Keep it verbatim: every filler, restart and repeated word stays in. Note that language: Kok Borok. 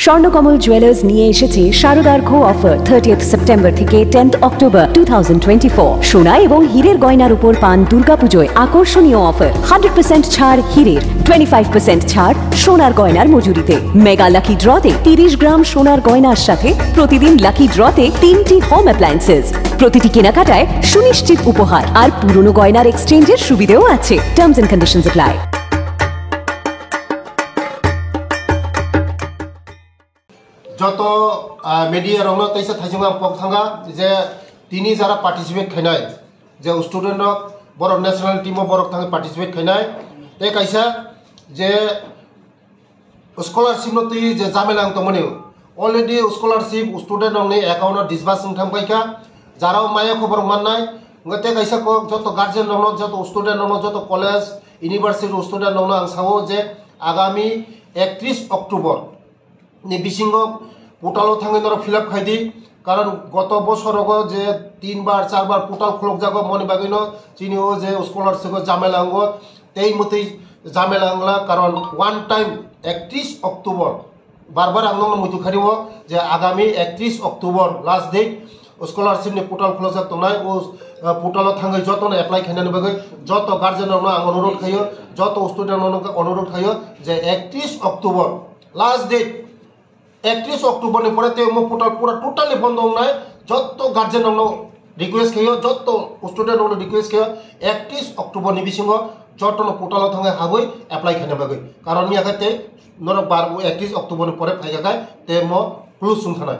Swarnakamal jewellers নিয়ে এসেছে শারদার্ঘ অফার, থার্টিয়েথ সেপ্টেম্বর থেকে tenth October two thousand twenty four. সোনা এবং হীরের গয়নার উপর পান দুর্গাপুজোয় আকর্ষণীয় অফার, হান্ড্রেড পার্সেন্ট ছাড় হীরের, টোয়েন্টি ফাইভ পার্সেন্ট ছাড় সোনার গয়নার মজুরিতে। মেগা লাকি ড্রতে তিরিশ গ্রাম সোনার গয়নার সাথে প্রতিদিন লাকি ড্রতে তিনটি হোম অ্যাপ্লায়েন্সেস। প্রতিটি কেনাকাটায় সুনিশ্চিত উপহার আর পুরনো গয়নার এক্সচেঞ্জের সুবিধেও আছে। Terms and conditions apply. Joto, ah, media rokno teisa thaisung ang pok thanga je tini jara participate khainai, je student rok borok national team o borok thangwi participate khainai, tei kaisa je scholarship no twi je jamela ang tongmani, already scholarship student rokni account o disburse wng thang paikha, jara o maya khobor mannai, wngkha tei kaisa kok joto guardian rokno, joto student rokno, joto college, university student rokno ang sao je agami ektris October ni bisingo portal o thangwi norok fill up khai di, karon goto bosor rogo je tin bar, char bar portal khulok jago, moni bagwi no chini o je scholarship o jamela wngo, tei mutwi jamela wngla, karon one time ektris October, bar bar ang nokno muitu khari o je agami ektris October last date, scholarship ni portal khulokjak tongnai, o, uh, portal o thangwi jotono apply khainani bagwi joto guardian rokno ang onurodh khaio, joto student rokno onurodh khaio je ektris October last date, ektris October ni pore tei omo portal pura totally bondo wngnai. Joto guardian rokno request khaio, joto student rokno request khaio, ektris October ni bisingo jotono portal o thangwi habwi apply khaina bagwi, karon wngya khe tei norok bar ektris October ni pore phaikha khe tei mo close wng thanai.